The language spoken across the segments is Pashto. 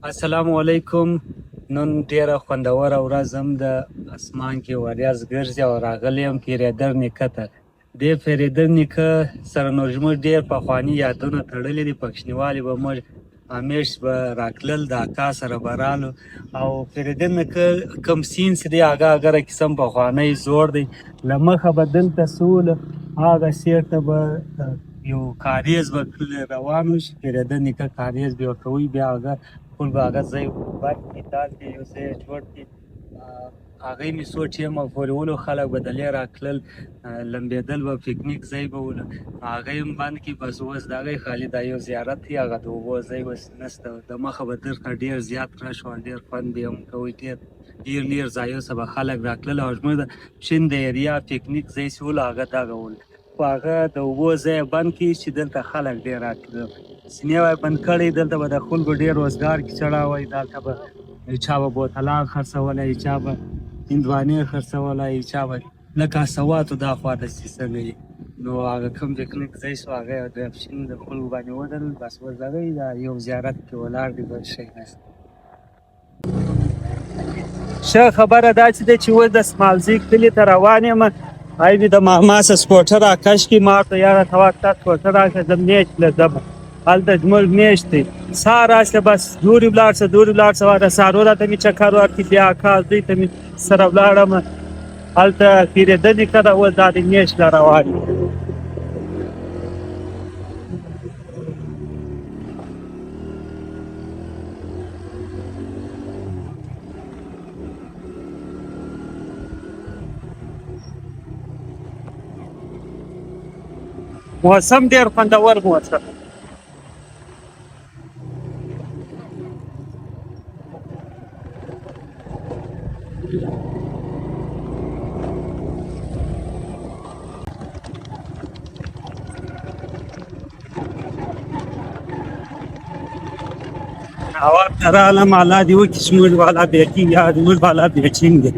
السلام علیکم. نن ډیره خوندوره ورځ هم ده، اسمان کې وریځ ګرځي او راغلی یم پیریدر نیکه ته. دې پیریدر نیکه سره نو زموږ ډېر پخواني یادونه تړلي دي. په کوچنیوالي به موږ همیش به راتلل، د اکا سره به رالو. او پیریدر نیکه کوم سین چې دی هغه هغه قسم پخوانی زوړ دی. له مخه به دلته سول هغه سیر ته به یو کاریز به روان و چې پیریدر نیکه کاریز به ورته وي. بیا هغه خپل به هغه ځای بند کړي، داسې یو ځای یې جوړ کړي. هغې مې څو ټیمه پورې ولو، خلک به د لې راتلل، لمبېدل به، پکنیک ځای به ولو. هغه یې هم بند کړي. بس اوس دغه خالي دا یو زیارت دی، هغه د اوبو ځای اوس نشته. د مخه به دلته ډېر زیات رش و، ډېر خوند به یې هم کوی، ډېر ډېر لیر ځایو څخه به خلک راتلل. او زموږ د پښین د ایریا پکنیک ځای چې ولو هغه دغه ولو، خو هغه د اوبو ځای یې بند کړي چې دلته خلک ډېر راتلل. سینې وای بند کړی، دلته به د خلکو ډېر روزګار کې چړاوی. دلته به چا به بوتلان خرڅولی، چا به هندوانې خرڅولی، چا به لکه سواتو دا خوا ته چې څنګه وي. نو هغه کوم پکنیک ځای شو هغه یې د پښین د خلکو باندې ودرول. بس اوس دغه دا یو زیارت کې ولاړ دی، بل شی نشته. ښه خبره دا چې ده چې اوس د سمالزي کلي ته روان یم. آی مې د ماما سره سکوټر راکش کړي، ما ورته یاره ته وا تا سکوټر راکړه، زه میچ له ځم، هلته زموږ میچ دی. سهار راشه بس دورې ولاړ شه، دورې ولاړ شه. واره سهارو راته مې چکر ورکړي، بیا اکا زوی ته مې سره ولاړم، هلته تېرېدنې کړه. اوس دا د میچ له روان یم. موسم ډېر خوندور موسم. هوا ته رالم، الله دې وکړي چې موږ والا بیټینګ یا موږ والا بیټینګ دی.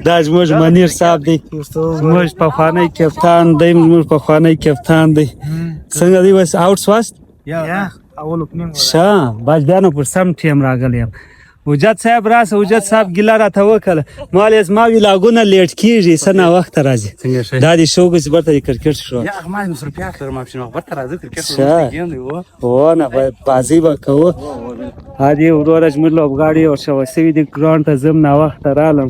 دا زموږ منیر صاحب دی، زموږ پخوانی کپتان دی، زموږ پخوانی کپتان دی. څنګه دی اوس آوټ سواست؟ یا اول اوپننګ. ښه بس بیا نو پر سم ټیم راغلی یم. حجت صاحب راسه، حجت صاحب ګیله راته وکړه، مال یې زما ویلاګونه لیټ کیږي، څه ناوخته راځي. څنګه شې؟ دا دې شوق چې برته د کرکټ شو. یا هغه ما مصروفیات لرم چې نو برته راځه کرکټ ښه. ګیم دی و. هو نه بازي به کوو. ها دې وروره زموږ لوبغاړي ورشوه سوي دي، ګراونډ ته ځم، ناوخته رالم.